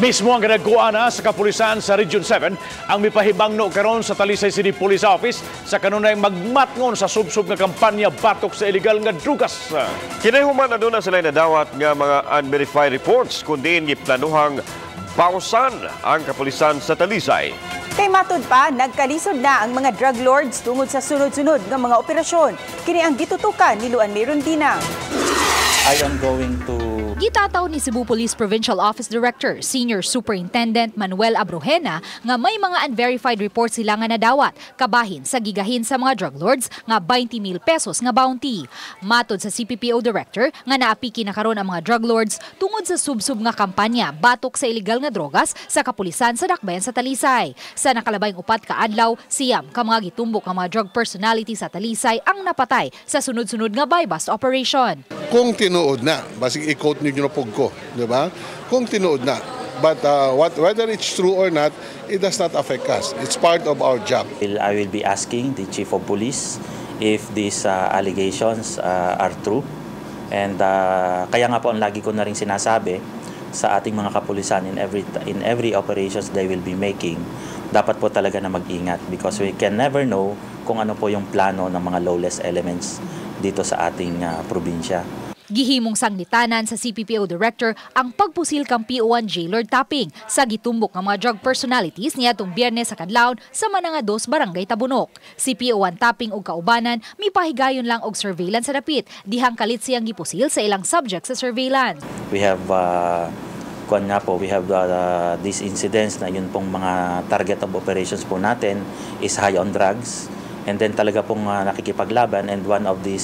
Mismo ang kadaguan sa kapulisan sa Region 7 ang mipahibangno karon sa Talisay City Police Office sa kanunay magmatngon sa subsob nga kampanya batok sa illegal nga drugas. Kinahuman, aduna sila nadawat nga mga unverified reports kun diin giplanuhang bawsan ang kapulisan sa Talisay. Kay matud pa, nagkalisod na ang mga drug lords tungod sa sunod-sunod nga mga operasyon. Kini ang gitutukan ni Luan Mirundina. I am going to Gitataw ni Cebu Police Provincial Office Director, Senior Superintendent Manuel Abrogena, nga may mga unverified reports sila nga nadawat kabahin sa gigahin sa mga drug lords nga 20 mil pesos nga bounty. Matod sa CPPO Director nga naapiki na karon ang mga drug lords tungod sa subsob nga kampanya batok sa ilegal nga drogas sa kapulisan sa dakbayan sa Talisay. Sa nakalabayng 4 ka adlaw, 9 ka mga gitumbok nga mga drug personality sa Talisay ang napatay sa sunod-sunod nga buy-bust operation. Kung tinuod na, basig i-quote ninyo na pug ko, di ba? Kung tinuod na. But whether it's true or not, it does not affect us. It's part of our job. I will be asking the chief of police if these allegations are true. And kaya nga po ang lagi ko na rin sinasabi sa ating mga kapulisan in every operations they will be making, dapat po talaga na mag-ingat because we can never know kung ano po yung plano ng mga lawless elements dito sa ating probinsya. Gihimong sangnitanan sa CPPO Director ang pagpusil kang PO1 J. Lord Tapping sa gitumbok nga mga drug personalities niadtong Biyernes sa kadlawon sa Mananga 2, Barangay Tabunok. Si PO1 Tapping ug kaubanan mipahigayon lang og surveillance sa dapit dihang kalit siyang gipusil sa ilang subject sa surveillance. We have kuan nga po, we have these incidents na yun pong mga target of operations po natin is high on drugs and then talaga pong nakikipaglaban and one of the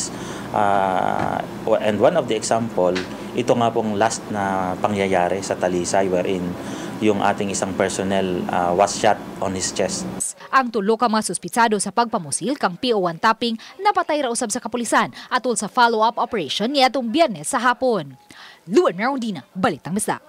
example, ito nga pong last na pangyayari sa Talisay wherein yung ating isang personnel was shot on his chest. Ang tulo ka mga suspitsado sa pagpamusil kang PO1 Tapping napatay ra usab sa kapulisan atol sa follow-up operation niadtong Biyernes sa hapon. Luan Merondina, Balitang Bisdak.